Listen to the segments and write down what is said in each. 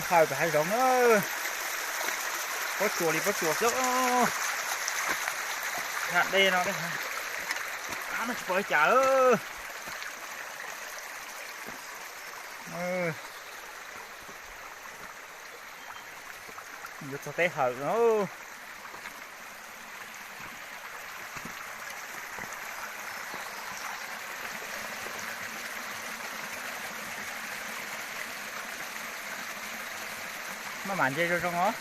Haws pem hav zoov na, pob tsuas li pob tsuas xwb. Hav dej no, no tsis pom li cas. Yuav txog teb hawm no. Maj mam nce zoo zoo os.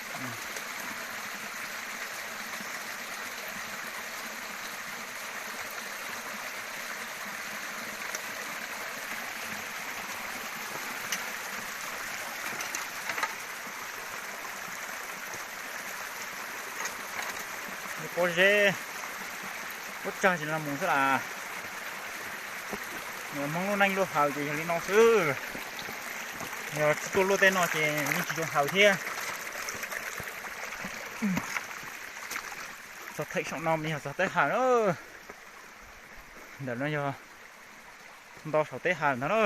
Pob zeb, pob tsag tsis los mus xwb las. Hmoob lub neej luaj hawm ces yog li no xwb. Yog tsis tuaj luaj tej no ces yeej tsis zoo hawm thiab. Txog theem saum no mas yog txog teb hawm na. Ntawm no yog nto saum teb hawm ntag na.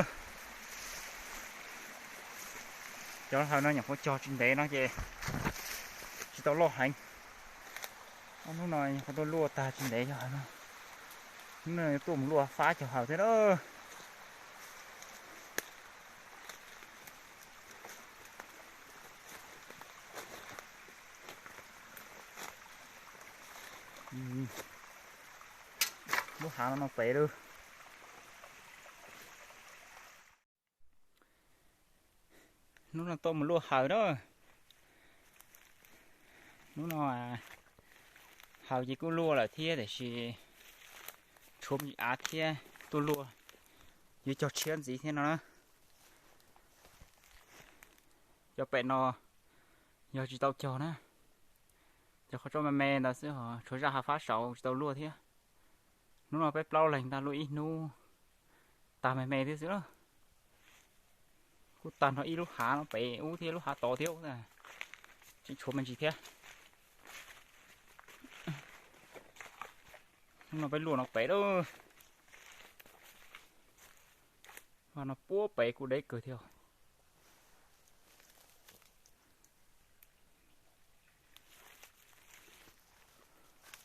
Cov hawm no nyuam qhuav cog tsis ntev no ces tsis tau loj heev. Ob hnub no nyuam qhuav tuaj luaj tag tsis ntev yog hawm no. Hnub no tuaj mus luaj fab cov hawm thiab na. Lub hav no no pem lawm. Hnub no tuaj mus luaj hawm na. Hnub no hawm ces kuj luaj lawm thiab tiam sis tshuav me ntsis av thiab tuaj luaj yuav cog tshiab ntxiv thiab no na. Cov pem no yog tsis tau cog na, cov qhov tso me me ntawd xwb, tshuav zaj hav fab saud tsis tau luaj thiab. Hnub no peb plaub leeg ntag luaj ib hnub tag me me thiab xwb na. Kuj tag nrho ib lub hav no pem ub thiab lub hav tod thiab, tseem tshuav me ntsis thiab. Hnub no peb luaj no pem lawm. Vaj no puab pem kuj deb kawg thiab.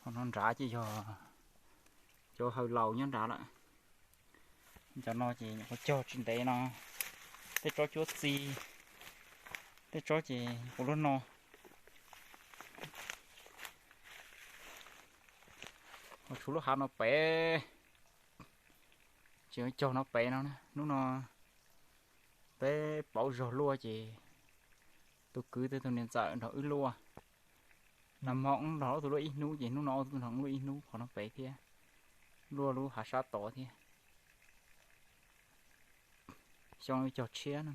Qhov no nrad ces yog cov hawm laus nyob nrad lawm. Cov no ces nyuam qhuav cog tsis ntev no, tej tsob cuab txi, tej tsob ces nyuam qhuav luaj no. Ho tshuav lub hav no pem, tseem cog no pem no. Hnub no peb plaub zog luaj ces tus kwv thiab tus niam ntxawm nrog wb luaj. Nag hmo wb nrog ob tug luaj ib hnub ces hnub no ob tug nrog wb luaj ib hnub qhov no pem thiab, luaj lub hav sab tod thiab. Xyoo cog tshiab no,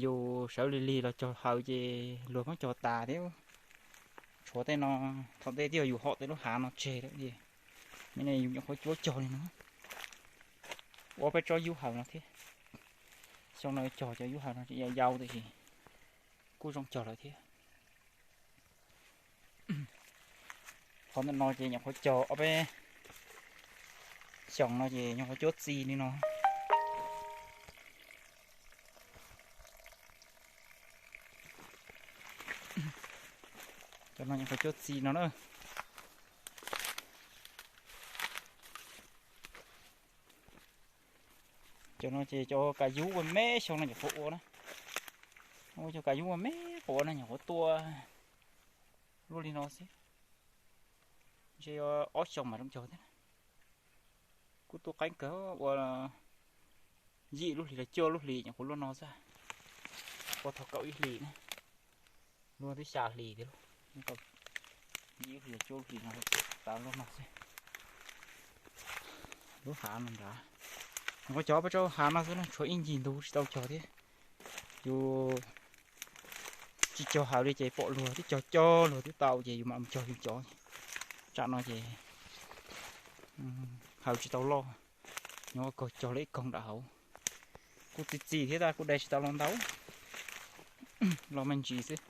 yus sawv lig lig los cog hawm ces luag pheej cog tas thiab. Tshuav tej no, thaum ntej twb yog yus hom tej lub hav no tseg lawm, yus nyuam qhuav cuab cog li no. Ua peb tsob yub hawm no thiab. Xyoo no cog cov yub hawm no tseem yau yau tiam sis kuj zoo cog lawm thiab. Qhov ntawm no ces nyuam qhuav cog ob peb xyoos no ces nyuam qhuav cuab txi li no. Cov no nyuam qhuav cuab txi no na. Cov no ces cov kas yub ua me xyoo no nyuam qhuav ua na. Ua cov kas yub ua me qhuav ua na nyuam qhuav tuaj luaj li no xwb. Ntshe ob xyoos mas zoo cog thiab. Kuj tuaj qeeb kawg, ua yim lub hlis los cuaj lub hlis nyuam qhuav luaj no xwb. Ua thaum kaum ib hlis na, luaj twb xya hlis tiag lauj. Yim lub hlis los cuaj lub hlis no tas luaj no xwb. Lub hav no nrad, nyuam qhuav cog peb tsob hav no xwb na, tshuav ib ncig ntug tsis tau cog thiab. Yus tsis cog hawm li ces pom luag twb cog cog luag twb tau ces yus mam cog yus cov. Tsam no ces hawm tsis tau loj, nyuam qhuav cog lawm ib koog nram hauv. Kuj txi txiv thiab tab kuj de tsis tau los ntau, los me ntsis xwb.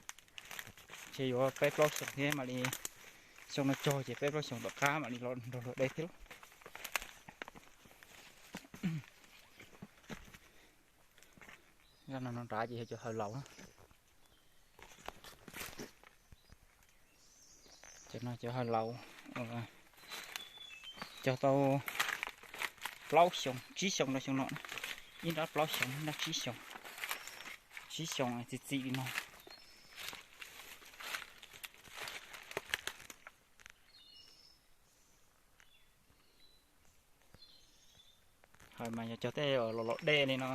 Ces yuav peb plaub xyoos thiab mam li, xyoo no cog ces peb plaub xyoos tom qab mam li los nrog luag de thiab lauj. No nrav ces yog cov hawm laus. Cov no cov hawm laus, cog tau plaub xyoo, tsib xyoo rau xyoo no. Ib nrab plaub xyoo, ib nrab tsib xyoo, tsib xyoo txi txim li no. Hawm mas yog cog tej los los dej li no,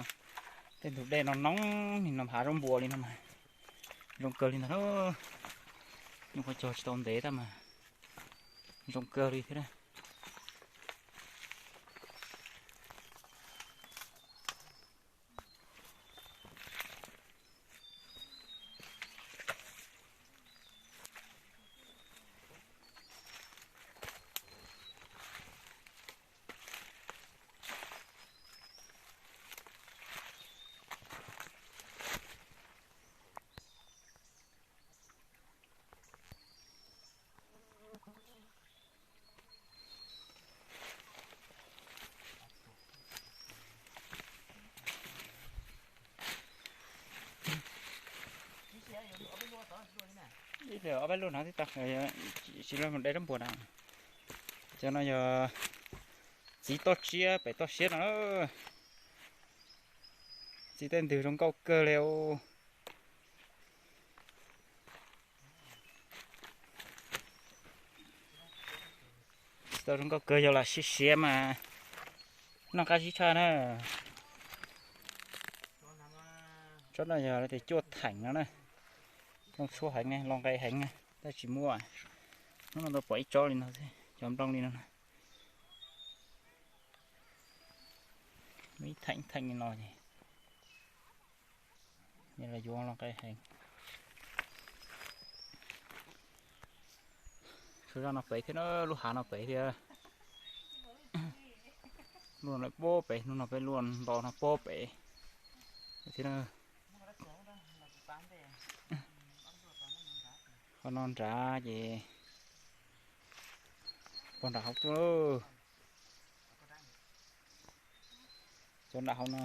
tej ntug dej no noob li no, hav zaub npua li no mas zoo kawg li ntag. Nyuam qhuav cog tsis tau ntev tab mas zoo kawg li thiab. Ib ob peb lub no tib tag, tsis los mus de rab npua na. Cov no yog txiv toj siab pem toj siab no. Txiv tej ntws zoo nkauj kawg li. Txiv tau zoo nkauj kawg, yog lam siab siab mas noj qab zib tshaj na. Tsob no yog tias cuaj theem no na. Zoo tshuaj heev, los nqe heev, tab tsis muaj. Hnub no tau pom ib tsob li no xwb, cov nplooj li no. Muaj ib theem theem li no ces los yuav los nqe heev. Tshuav zaj no pem thiab na, lub hav no pem thiab. Lub no lawm puag pem, lub no peb lub nto no puag pem thiab na. Qhov no nrad ces puag nram hauv tuaj. Cov nram hauv no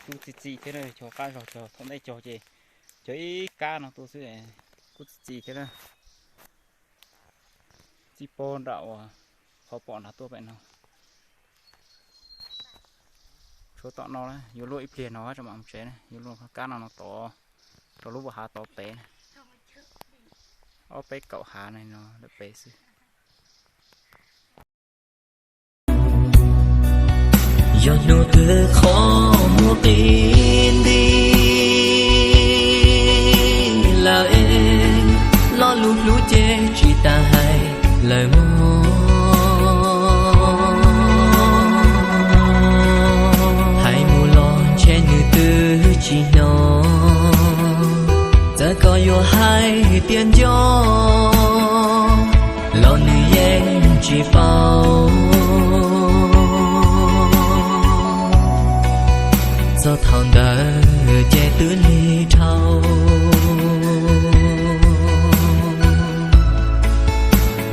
tu txi txiv thiab na, cov qab zog cog thaum ntej cog ces cov ib kab no tu xwb, kuj txi txiv thiab na. Txij puag nram uas qhov pom nrad tuaj pem no. Tshuav tom no na, yuav luaj ib pliag no tso mam mus tsev na, yuav luaj kab no no tod, rau lub hav tod pem na. Ob peb kaum hav no lawm pem xwb. Yog hnub twg qhov muaj qis nti lawm, lo lus hlub ces tsis tas hais lawm mog. Hais mus los ntshe nws twb tsis hnov, txawm koj yuav hais tias nco los nws yeej tsis paub. Txog thaum ntawd ces twb lig dhau,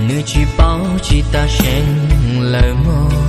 nws tsis paub tsis tas seev lawm mog.